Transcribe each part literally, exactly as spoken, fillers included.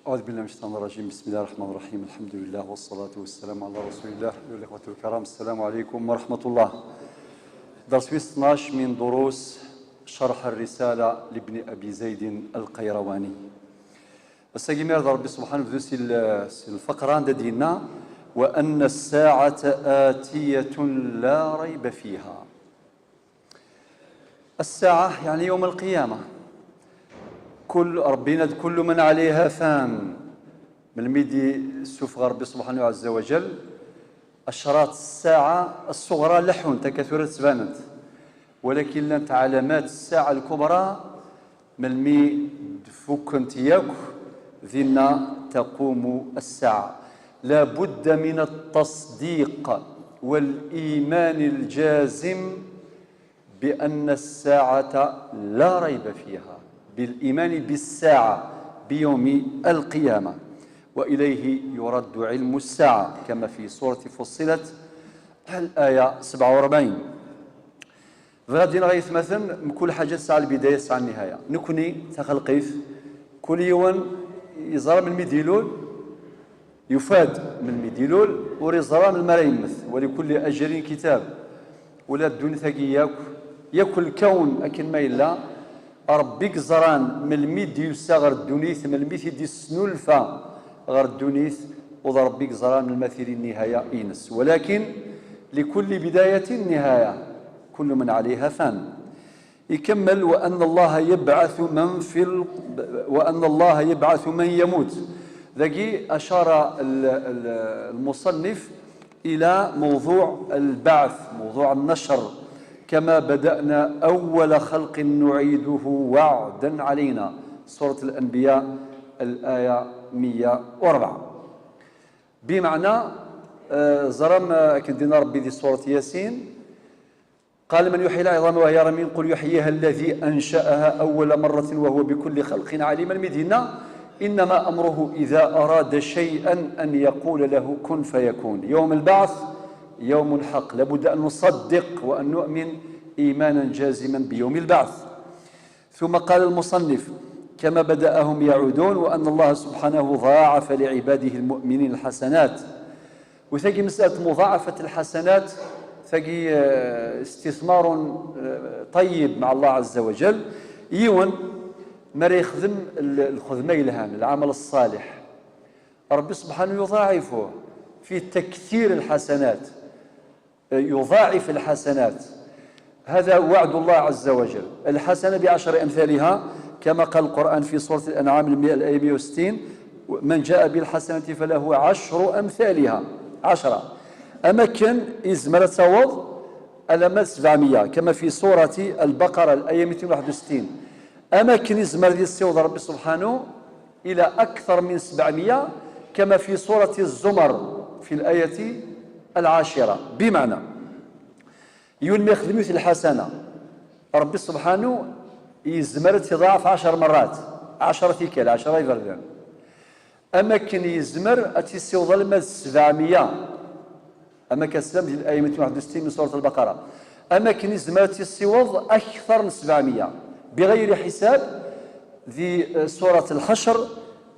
أعوذ بالله من الشيطان الرجيم. بسم الله الرحمن الرحيم. الحمد لله والصلاة والسلام على رسول الله. أيها الإخوة الكرام، السلام عليكم ورحمة الله. درس اثناش من دروس شرح الرسالة لابن أبي زيد القيرواني. Ass-agi mi ara d Ṛebbi subḥanahu, bdu si l-, si lfaqra anda d-yenna: وأن الساعة آتية لا ريب فيها. الساعة يعني يوم القيامة. كل، ربنا كل من عليها فان. Melmi d-yessufeɣ Ṛebbi subḥanahu ɛezza wa jall, أشراط الساعة الصغرى leḥḥunt, akka tura ttbanent. Walakin llant ɛalamat الساعة الكبرى, melmi d-fukkent yakk, dinna تقوم الساعة. لا بد من التصديق والإيمان الجازم بأن الساعة لا ريب فيها، بالإيمان بالساعة، بيوم القيامة، وإليه يرد علم الساعة، كما في سورة فصلت الآية سبعة وأربعين. Bɣiɣ ad d-iniɣ ay atmaten, mkul ḥaǧa tesɛa lbidaya, tesɛa nnihaya. Nekni, taxelqit, kul yiwen yeẓra melmi d-ilul, yufa-d melmi d-ilul, ur yeẓra melmi ara yemmet. ولكل أجل كتاب. Ula ddunit-agi yakk, yakk lkawn akken ma yella, Ṛebbi i yeẓran melmi d-yusa ɣer ddunit, melmi i t-id-yesnulfa ɣer ddunit, u d Ṛebbi i yeẓran melmi ad tili nnihaya-ines. ولكن لكل بداية نهاية، كل من عليها فان. يكمل: وأن الله يبعث من في ال-، وأن الله يبعث من يموت. Dagi أشار ال-، ال-، المصنف إلى موضوع البعث، موضوع النشر: كما بدأنا أول خلق نعيده وعدا علينا. سورة الأنبياء، الآية مية وأربعة. بمعنى، آه، ẓram, آه، akken d-yenna Ṛebbi di سورة ياسين: قال من يحيي العظام وهي رميم قل يحييها الذي أنشأها أول مرة وهو بكل خلق عليم. Melmi d-yenna: إنما أمره إذا أراد شيئا أن يقول له كن فيكون. يوم البعث يوم حق، لابد أن نصدق وأن نؤمن إيمانا جازما بيوم البعث. ثم قال المصنف: كما بدأهم يعودون، وأن الله سبحانه ضاعف لعباده المؤمنين الحسنات. وتجي مسألة مضاعفة الحسنات، تجي, آه، استثمار, آه، طيب مع الله عز وجل. Yiwen mi ara yexdem l-, lxedma yelhan, العمل الصالح, Ṛebbi سبحانه يضاعفه في تكثير الحسنات. يضاعف الحسنات. هذا وعد الله عز وجل: الحسنة بعشر أمثالها، كما قال القرآن في سورة الأنعام المية، الآية مية وستين: من جاء بالحسنة فله عشر أمثالها، عشرة. Am akken yezmer ad taweḍ alamma d سبعمية، كما في سورة البقرة، الآية ميتين واحد وستين. Am akken yezmer ad yessiweḍ Ṛebbi سبحانه إلى أكثر من سبعمية، كما في سورة الزمر في الآية العاشرة. بمعنى، yiwen mi yexdem yiwet lḥasana, Ṛebbi سبحانه yezmer ad tt-iḍaɛef عشر مرات, عشرة tikkal, عشرة iberdan. Am akken yezmer ad tt-issiweḍ alamma d سبعمية. Am akken teslam di الآية ميتين واحد وستين من سورة البقرة. Am akken yezmer ad tt-issiweḍ أكثر من سبعمية بغير حساب. Di, eh, سورة الحشر,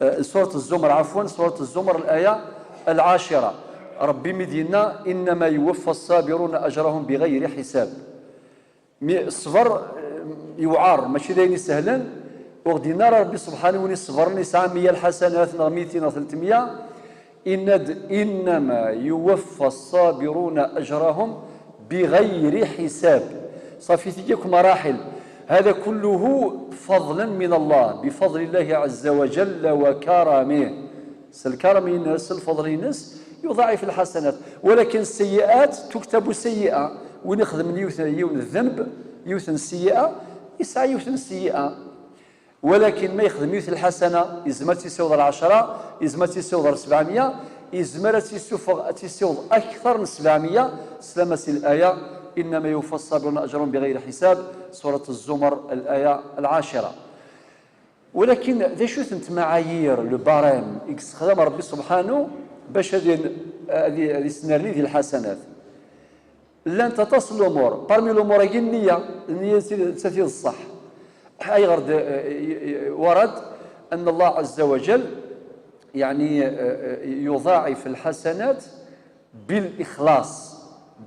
eh, سورة الزمر, عفوا, سورة الزمر الآية العاشرة. Ṛebbi mi d-yenna: إنما يوفى الصابرون أجرهم بغير حساب. Mi ṣṣber, eh, yewɛer, mačči d ayen isehlen. Ur ɣ-d-yenna ara Ṛebbi سبحانه win iṣebren yesɛa مية الحسنات neɣ ميتين neɣ ثلاثمية. Yenna-d: إنما يوفى الصابرون أجرهم بغير حساب. صافي, tigi akk مراحل. هذا كله فضلا من الله، بفضل الله عز وجل وكرمه. S lkaram-ines, s lfeḍl-ines, يضاعف الحسنات. ولكن السيئات تكتب سيئة. Win ixedmen yiwet, yiwen ذنب, yiwet n سيئة, yesɛa yiwet n سيئة. Walakin ma yexdem yiwet lḥasana, yezmer ad tt-issiweḍ ɣer ɛecṛa, yezmer ad tt-issiweḍ ɣer sebɛemya, yezmer ad tt-issufeɣ, ad tt-issiweḍ akteṛ n sebɛemya, s lama si laya: إنما يوفى الصابرون أجرهم بغير حساب, سورة الزمر, الآية العاشرة. Walakin d acu-tent tmaɛayir, le barème, i yessexdam Ṛebbi subḥanu bac ad, ad, ad yesnerni di lḥasanat? Llant aṭas n lumuṛ. Parmi lumuṛ-agi, nniya. Nniya d tid, d tid ṣṣeḥ. Ayɣer d, eh, eh, ورد أن الله عز وجل يعني، آه، آه، يضاعف الحسنات بالإخلاص،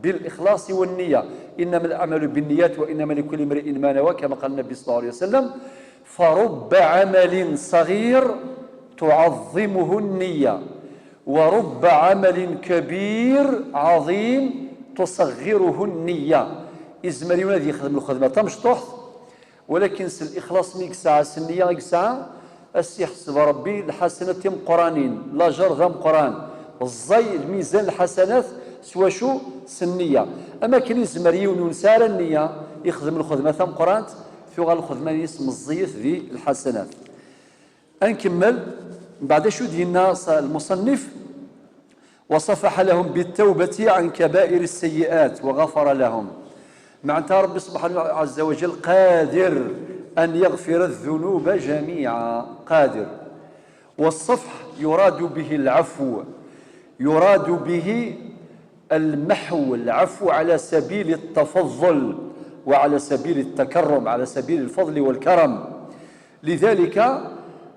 بالإخلاص والنية. إنما الأعمال بالنيات وإنما لكل امرئ ما نوى، كما قال النبي صلى الله عليه وسلم: فرب عمل صغير تعظمه النية، ورب عمل كبير عظيم تصغره النية. Izmer yiwen ad yexdem lxedma tamecṭuḥt, ولكن s الإخلاص mi yesɛa, s النية i yesɛa, ad s-iḥseb Ṛebbi lḥasanat timeqqranin, lajeṛ d ameqqran, ẓẓay lmizan lḥasanat s wacu? S النية. Am akken izmer yiwen ur nesɛi ara النية, yexdem lxedma tameqqrant, tuɣal lxedma-ines meẓẓiyet di lḥasanat. Ad nkemmel, mbeɛd acu d-yenna ṣ-, المصنف: وصفح لهم بالتوبة عن كبائر السيئات وغفر لهم. Meɛna Ṛebbi سبحانه عز وجل قادر أن يغفر الذنوب جميعا، قادر. والصفح يراد به العفو، يراد به المحو، العفو على سبيل التفضل وعلى سبيل التكرم، على سبيل الفضل والكرم. لذلك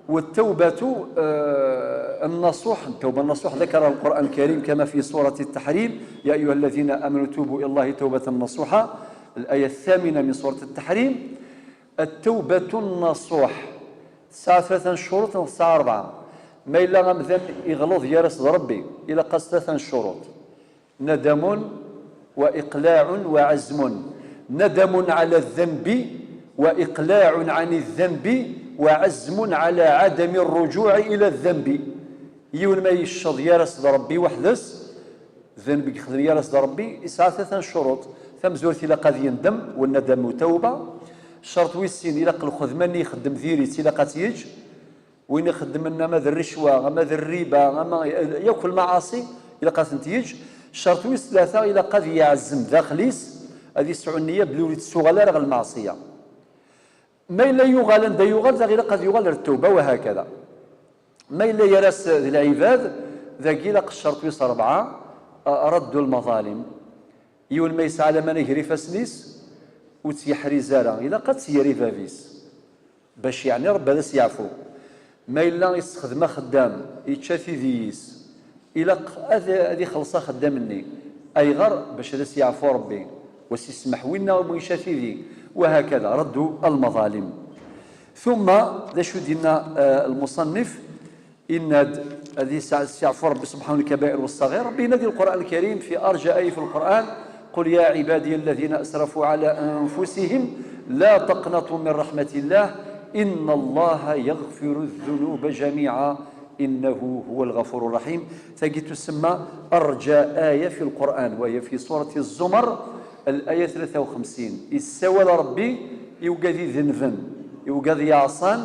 والتوبة، آه، النصوح، التوبة النصوح ذكر القرآن الكريم كما في سورة التحريم: يا أيها الذين آمنوا توبوا إلى الله توبة نصوحا، الآية الثامنة من سورة التحريم. التوبة النصوح تسعة ثلاثة شروط، تسعة أربعة. ما إلا غمذن يغلظ يرس ربي إلى قص ثلاثة شروط: ندم وإقلاع وعزم. ندم على الذنب وإقلاع عن الذنب وعزم على عدم الرجوع إلى الذنب. Yiwen ma yecceḍ yar-as d Ṛebbi weḥd-s, ddenb i yexdem yar-as d Ṛebbi, yesɛa tlata n ccuruṭ. Tamezwarut, ilaq ad yendem, والندم توبة. Ccerṭ wis sin, ilaq lxedma-nni ixeddem diri-tt, ilaq ad tt-yeǧǧ. Win ixeddmen ama d rricwa, ama d rriba, ama yakk lmaɛaṣi, ilaq ad tent-yeǧǧ. Ccerṭ wis tlata, ilaq ad yeɛzem daxel-is, ad yesɛu nniya belli ur yettuɣal ara ɣer lmeɛṣiya. Ma yella yuɣal anda yuɣal, daɣ ilaq ad yuɣal ar ttawba, wa hakada. Ma yella yerra-s d lɛibad, dagi ilaq ccerṭ wis ṛebɛa, a, raddu lmaḍalim. Yiwen ma yesɛa laman gar ifassen-is, ur tt-yeḥriz ara, ilaq ad tt-yerr i bab-is. Bac yeɛni Ṛebbi ad as-yeɛfu. Ma yella yessexdem axeddam, yečča tidi-is, ilaq ad, ad ixelleṣ axeddam-nni. Ayɣer? Bac ad as-yeɛfu Ṛebbi, wa s-isemmeḥ winna umi yečča tidi, wa hakada, raddu lmaḍalim. Tumma, d acu d-yenna, eh, lmuṣannif? Yenna-d ad yesɛa-, yesseɛfu Ṛebbi subḥanahu lkabair wassaɣir. Ṛebbi yenna di Lqur'an Lkarim, fi arja aya fi Lqur'an: قل يا عبادي الذين أسرفوا على أنفسهم لا تقنطوا من رحمة الله إن الله يغفر الذنوب جميعا إنه هو الغفور الرحيم. Tagi tusemma arja aya fi Lqur'an, wa hiya fi surati Zzumar, al-aya tlata u xemsin. Yessawal Ṛebbi i wigad idenben, i wigad yeɛṣan,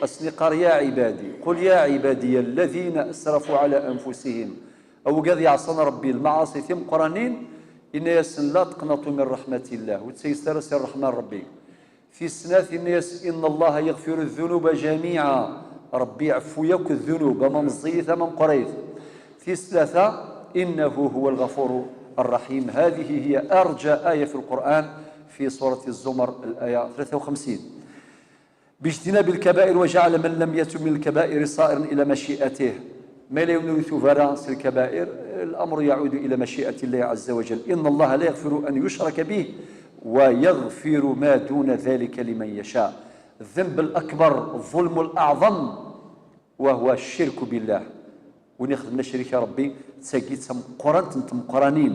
ad sen-iqqar: يا عبادي، قل يا عبادي الذين أسرفوا على أنفسهم. A wigad yeɛṣan Ṛebbi, lmaɛaṣi timeqqranin, yenna-yasen: لا تقنطوا من رحمة الله, ur ttayset ara si ṛṛeḥma n Ṛebbi. Tis snat, yenna-yas: إن الله يغفر الذنوب جميعا, Ṛebbi iɛeffu yakk ddunub, ama meẓẓiyit ama meqqrit. Tis tlata: إنه هو الغفور الرحيم. هذه هي أرجى آية في القرآن، في سورة الزمر، الآية ثلاثة وخمسين. باجتناب الكبائر، وجعل من لم يتب من الكبائر صائرا إلى مشيئته. Ma yella yiwen ur itub ara si lkabair, الأمر يعود إلى مشيئة الله عز وجل. إن الله لا يغفر أن يشرك به ويغفر ما دون ذلك لمن يشاء. الذنب الأكبر، الظلم الأعظم، وهو الشرك بالله. Win ixedmen acrik i Ṛebbi, d tagi d tameqqrant n tmeqqranin.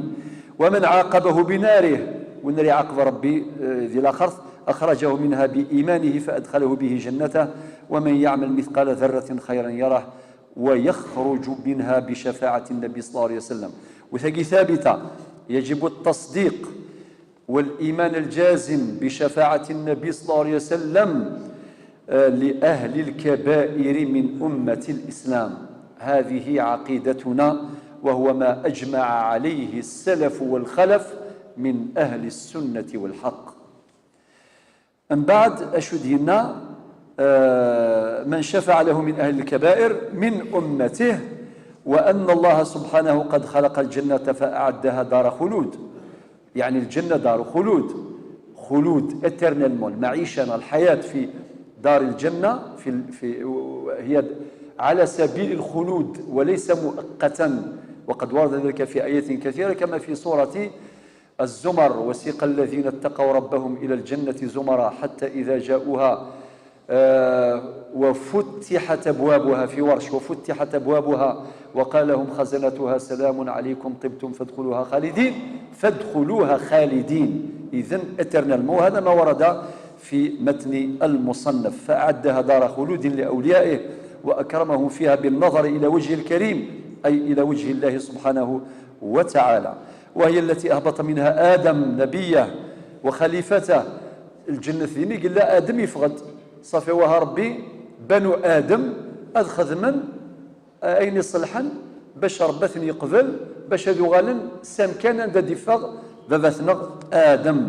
ومن عاقبه بناره, win ara iɛaqeb Ṛebbi, eh, di laxert, أخرجه منها بإيمانه فأدخله به جنته ومن يعمل مثقال ذرة خيرا يره ويخرج منها بشفاعة النبي صلى الله عليه وسلم. Wa tagi ثابتة، يجب التصديق والإيمان الجازم بشفاعة النبي صلى الله عليه وسلم، آه، لأهل الكبائر من أمة الإسلام. هذه عقيدتنا، وهو ما أجمع عليه السلف والخلف من أهل السنة والحق. Mbeɛd, acu d-yenna? آه، من شفع له من أهل الكبائر من أمته، وأن الله سبحانه قد خلق الجنة فأعدها دار خلود. يعني الجنة دار خلود، خلود éternellement، المعيشة، الحياة في دار الجنة، في ال-، في، هي على سبيل الخلود وليس مؤقتا، وقد ورد ذلك في آيات كثيرة كما في سورة الزمر: وسيق الذين اتقوا ربهم إلى الجنة زمرا حتى إذا جاءوها، آه، وفتحت أبوابها، في ورش: وفتحت أبوابها وقال لهم خزنتها سلام عليكم طبتم فادخلوها خالدين، فادخلوها خالدين، إذن éternellement. وهذا ما ورد في متن المصنف، فأعدها دار خلود لأوليائه وأكرمهم فيها بالنظر إلى وجهه الكريم، أي إلى وجه الله سبحانه وتعالى، وهي التي أهبط منها آدم نبيه وخليفته. الجنة ذي قال آدم يفغد، صافي وها ربي بنو آدم أذ خدمن ayen iṣelḥen bac Ṛebbi ad ten-yeqbel, bac ad uɣalen s amkan anda d-iffeɣ baba-tneɣ Adem.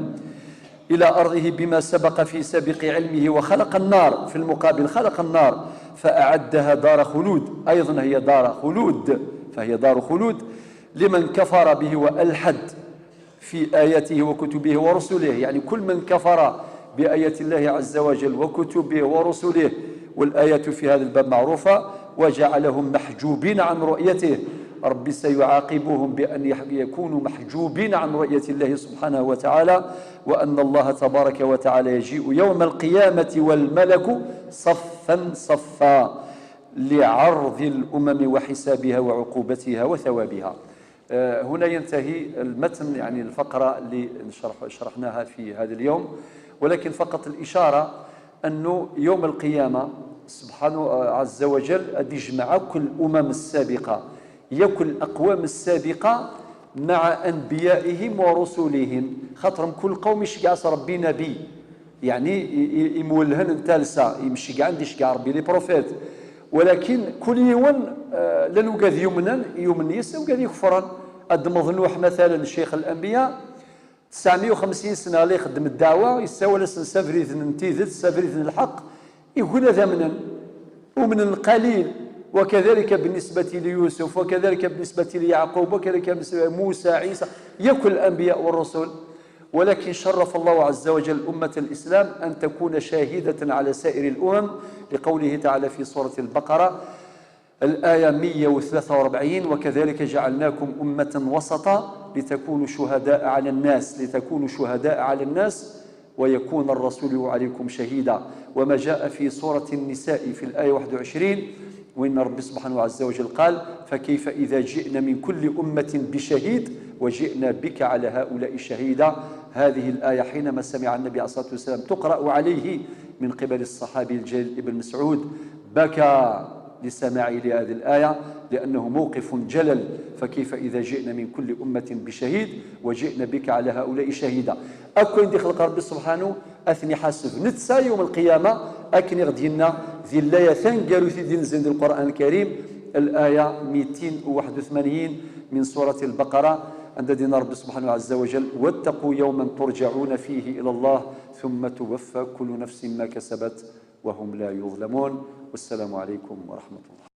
إلى أرضه بما سبق في سابق علمه وخلق النار، في المقابل خلق النار فأعدها دار خلود، أيضا هي دار خلود، فهي دار خلود لمن كفر به وألحد في آياته وكتبه ورسله، يعني كل من كفر بآيات الله عز وجل وكتبه ورسله، والآيات في هذا الباب معروفة، وجعلهم محجوبين عن رؤيته، ربي سيعاقبهم بأن يح-، يكونوا محجوبين عن رؤية الله سبحانه وتعالى، وأن الله تبارك وتعالى يجيء يوم القيامة والملك صفا صفا لعرض الأمم وحسابها وعقوبتها وثوابها. آه، هنا ينتهي المتن، يعني الفقرة اللي نشرح-، شرحناها في هذا اليوم، ولكن فقط الإشارة أنه يوم القيامة سبحانه عز وجل أدي يجمع كل الأمم السابقة، يا كل الأقوام السابقة مع أنبيائهم ورسلهم، خاطرهم كل قوم يشجع ربي نبي، يعني ي-، ي-، يمولهن انت لسا، يمشجع عندي يشجع ربي les prophètes. ولكن كل يوم، آه، لن وقاد يمنن، يمن يس وقاد يكفرن. أدمض نوح مثلا شيخ الأنبياء، تسعمية وخمسين سنة اللي يخدم الدعوة، يساول سنسافريد نتيذت، سافريد الحق، يقول هذا منن، ومن القليل. وكذلك بالنسبة ليوسف، وكذلك بالنسبة ليعقوب، وكذلك بالنسبة لموسى، عيسى، يكل الأنبياء والرسل. ولكن شرف الله عز وجل أمة الإسلام أن تكون شاهدة على سائر الأمم، لقوله تعالى في سورة البقرة، الآية مية وثلاثة وأربعين: وكذلك جعلناكم أمة وسطا لتكونوا شهداء على الناس، لتكونوا شهداء على الناس ويكون الرسول عليكم شهيدا. وما جاء في سورة النساء في الآية واحد وعشرين، وإن ربي سبحانه عز وجل قال: فكيف إذا جئنا من كل أمة بشهيد وجئنا بك على هؤلاء شهيدا. هذه الآية حينما سمع النبي عليه الصلاة والسلام تقرأ عليه من قبل الصحابي الجليل ابن مسعود بكى لسماعه لهذه الآية، لأنه موقف جلل: فكيف إذا جئنا من كل أمة بشهيد وجئنا بك على هؤلاء شهيدا. Akk ayen d-ixleq Ṛebbi subḥanu ad ten-iḥaseb netta yawm lqiyama, akken i ɣ-d-yenna di laya taneggarut i d-inzan di Lqur'an Lkarim, الآية ميتين وواحد وثمانين من سورة البقرة, anda d-yenna Ṛebbi subḥanu ɛezza wa jall: واتقوا يوما ترجعون فيه إلى الله ثم توفى كل نفس ما كسبت وهم لا يظلمون. والسلام عليكم ورحمة الله.